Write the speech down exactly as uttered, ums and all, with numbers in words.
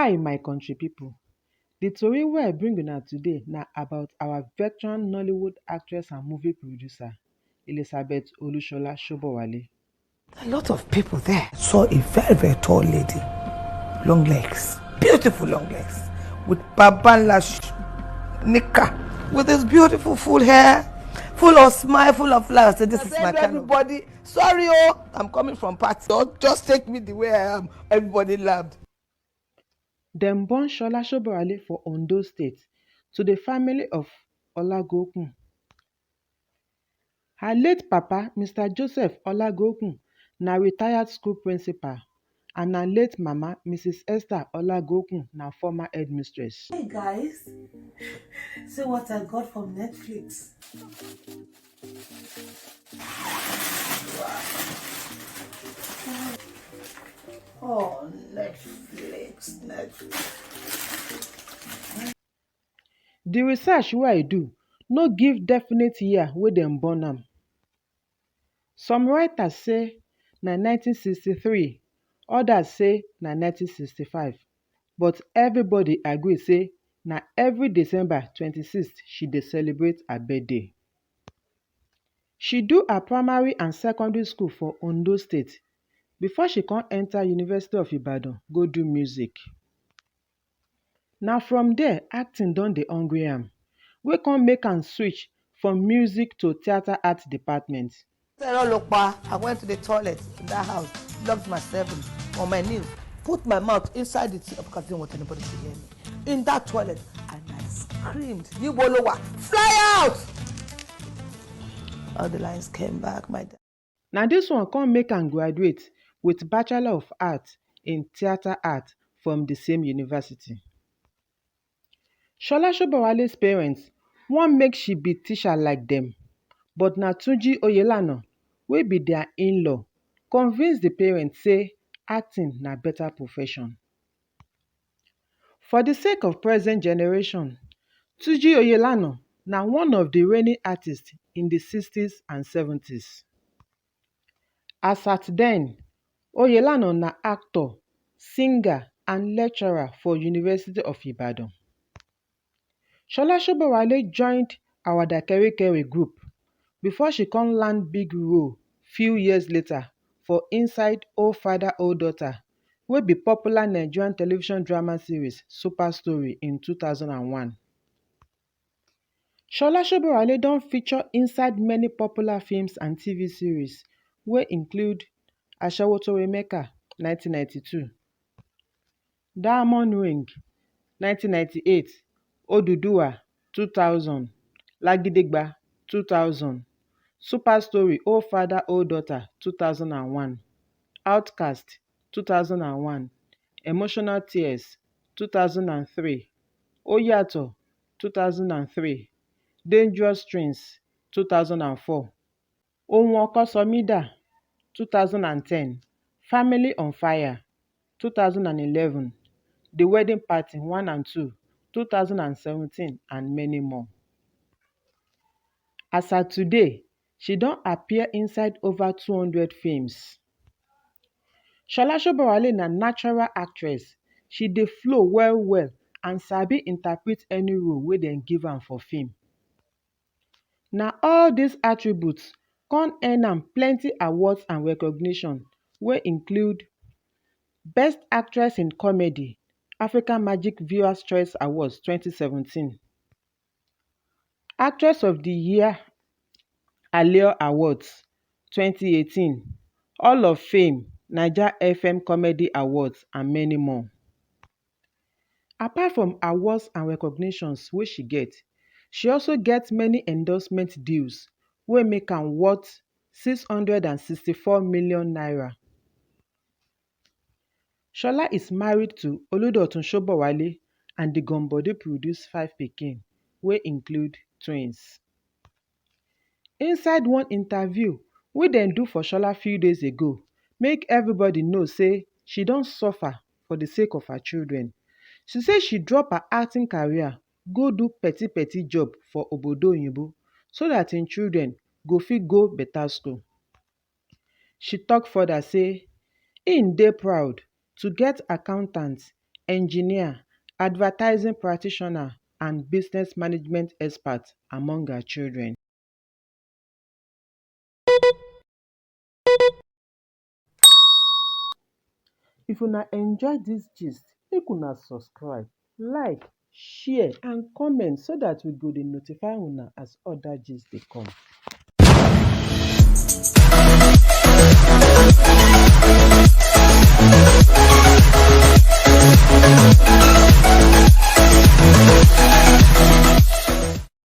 Hi, my country people. The tori wey I bring una today na about our veteran Nollywood actress and movie producer, Elizabeth Olushola Shobowale. A lot of people there. Saw a very, very tall lady, long legs, beautiful long legs, with babanla sh- knicker, with this beautiful full hair, full of smile, full of laughter. This I is said my to kind of everybody, "Sorry, oh, I'm coming from party. Don't just take me the way I am." Everybody laughed. Dem born Shola Shobowale for Ondo State to the family of Olagokun. Her late papa, Mister Joseph Olagokun, na retired school principal, and her late mama, Missus Esther Olagokun, na former headmistress. Hey guys, see what I got from Netflix. Oh, Netflix, Netflix. The research wey I do no give definite year wey dem born am. Some writers say na nineteen sixty-three, others say na nineteen sixty-five, but everybody agree say na every December twenty-sixth she dey celebrate her birthday. She do her primary and secondary school for Ondo State before she come enter University of Ibadan go do music. Na from there acting don dey hungry am, wey come make am switch from music to theatre art department. Irọ́ ló pa. I went to the toilet in that house, locked myself in, on my knees, put my mouth inside the thing because I didn't want anybody to hear me. In that toilet, and I screamed, "Níbo lo wà? Fly out!" All the lines came back. My dad. Na this one come make am graduate with Bachelor of Art in Theatre Art from the same university. Shola Shobowale's parents wan make she be teacher like dem, but na Tunji Oyelana, wey be their in-law, convince the parents say acting na better profession. For the sake of present generation, Tunji Oyelana na one of the reigning artists in the sixties and seventies. As at then, Oyelana na actor, singer, and lecturer for University of Ibadan. Shola Shobowale joined Awada Kerekere group before she come land big role few years later for inside Oh Father, Oh Daughter, wey be popular Nigerian television drama series Super Story in two thousand and one. Shola Shobowale don feature inside many popular films and T V series, wey include Ashawo to Emeka, nineteen ninety-two, Diamond Ring, nineteen ninety-eight, Oduduwa, two thousand, Lagidegba, two thousand, Super Story, Oh Father, Oh Daughter, two thousand and one, Outcast, two thousand and one, Emotional Tears, two thousand and three, Oyato, two thousand and three, Dangerous Strings, two thousand and four, Ohun Ọkọ Sọ Mí Dà, two thousand and ten, Family on Fire, two thousand and eleven, The Wedding Party one and two, two thousand and seventeen, and many more. As at today, she don appear inside over two hundred films. Shola Shobowale na natural actress, she dey flow well well and sabi interpret any role wey dem give am for film. Na all these attributes come earn am plenty awards and recognition, wey include Best Actress in Comedy, African Magic Viewers Choice Awards twenty seventeen, Actress of the Year Allure Awards twenty eighteen, Hall of Fame, Naija F M Comedy Awards, and many more. Apart from awards and recognitions wey she get, she also get many endorsement deals wey make am worth six hundred and sixty-four million naira. Shola is married to Oludotun Shobowale, and the Gombodi produce five pikin, wey include twins. Inside one interview wey dem do for Shola few days ago, make everybody know say she don suffer for the sake of her children. She say she drop her acting career, go do petty petty job for Obodo Oyinbo, so that im children go fit go better school. She talk further say im dey proud to get accountant engineer, advertising practitioner, and business management expert among her children. If una enjoy this gist, make una subscribe, like, share, and comment so that we go dey notify una as other gist dey come.